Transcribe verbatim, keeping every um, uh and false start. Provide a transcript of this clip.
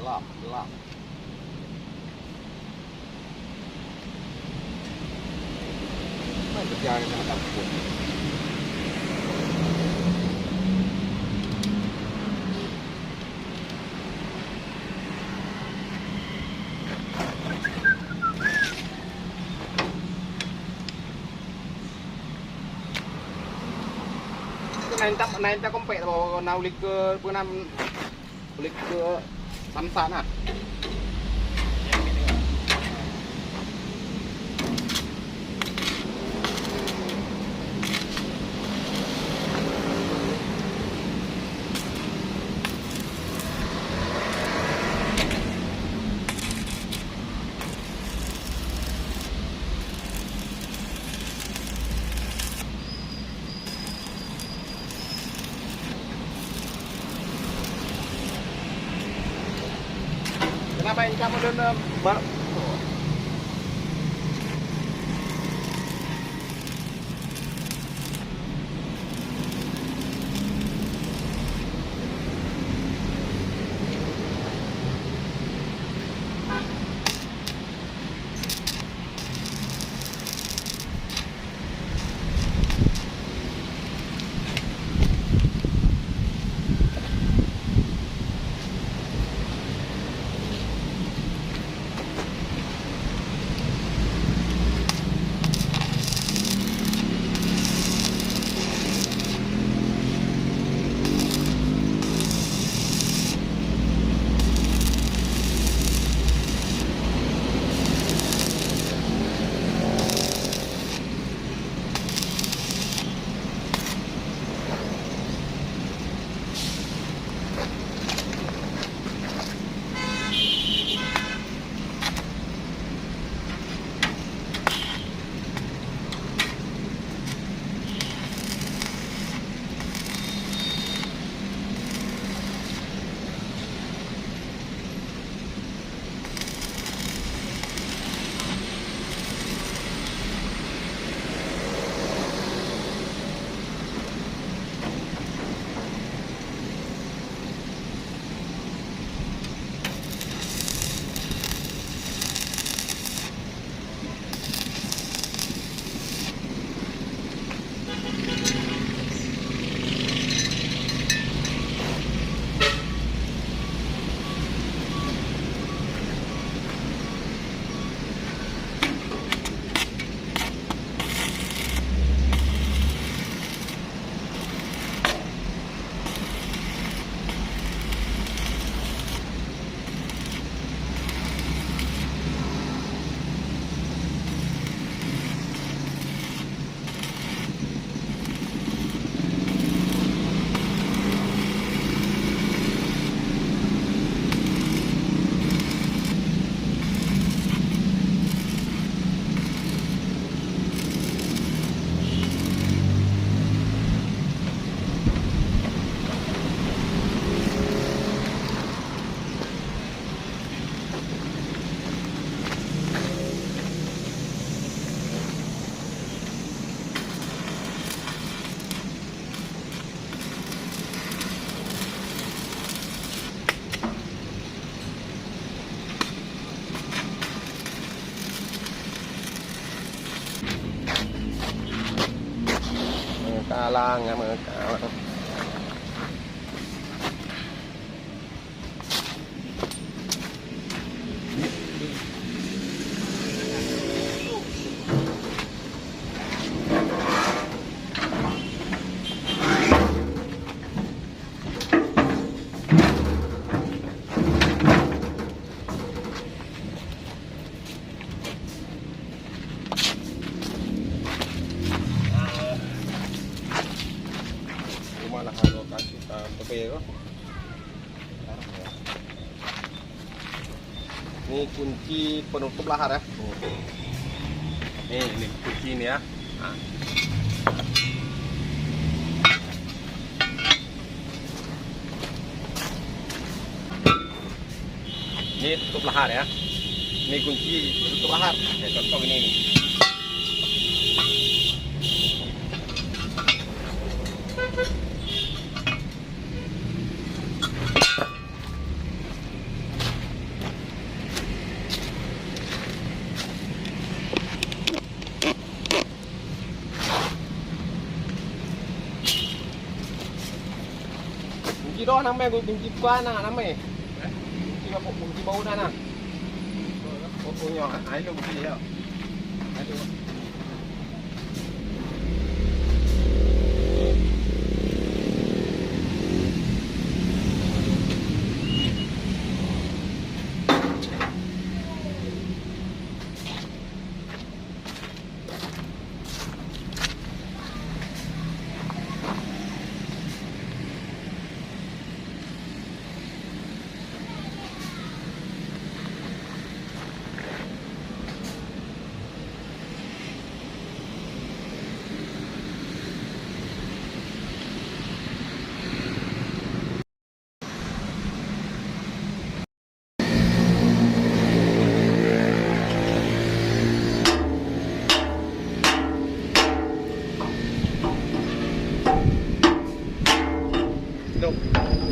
Gelap, gelap. Nah, kerja yang sangat takut. Nain tak, nain tak kompek tau, na ulik ke, peue nan, ulik ke samsa na. Kenapa yang kamu dendam? Ba- Meukalang, meukalang. Cuma lah lokasi tak berbeda. Ni kunci penutup lahar ya. Ni, ni kunci ni ya. Ha. Ni tutup lahar ya. Ni kunci tutup lahar. Ya, contoh ini ni. Doh namai gunci kuah na namai. Gunci apa? Gunci bau na na. Oh, oh, nyoe, ah, ilok gunci ya. Aduh. Dok.